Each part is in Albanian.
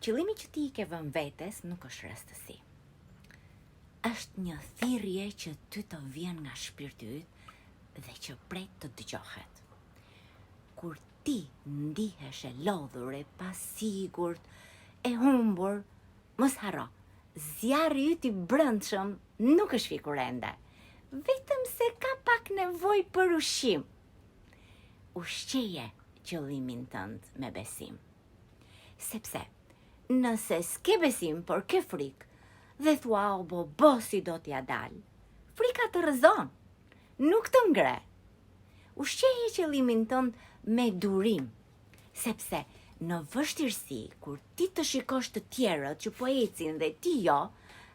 Qëllimi që ti i ke vënë vetes nuk është rastësi. Është një thirrje që ty të vjen nga shpirti yt dhe që pret të dëgjohet. Kur ti ndihesh e lodhur, e pasigurt, e humbur, mos harro, zjarri yt i brendshëm nuk është fikur ende, vetëm se ka pak nevojë për ushqim. Ushqeje qëllimin tënd me besim. Sepse, nëse s'ke besim, por ke frikë, dhe thua o bo bo si do t'ia dal, frika të rrëzon, nuk të ngre. Ushqeje qëllimin tënd me durim, sepse në vështirësi, kur ti të shikosh të tjerët që po ecin dhe ti jo,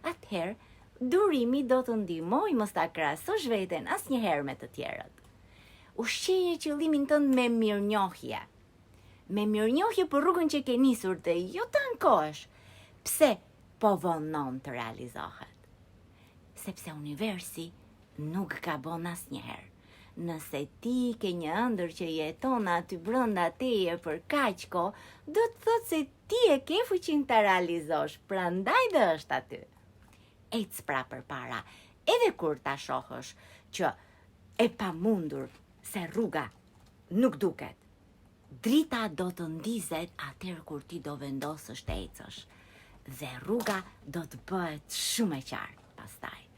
atëherë durimi do të ndihmojë mos ta krahasosh veten asnjëherë me të tjerët. Ushqeje qëllimin tënd me mirënjohje. Me mirënjohje për rrugën që ke nisur dhe jo të ankohesh pse po vonon të realizohet. Sepse universi nuk gabon asnjëherë. Nëse ti ke një ëndërr që jeton aty brenda teje për kaq kohë, do të thotë se ti e ke fuqinë ta realizosh, prandaj dhe është aty. Ec pra përpara, edhe kur ta shohësh që e pamundur se rruga nuk duket. Drita do të ndizet atëherë kur ti do vendosësh të ecësh dhe rruga do të bëhet shumë e qartë pastaj.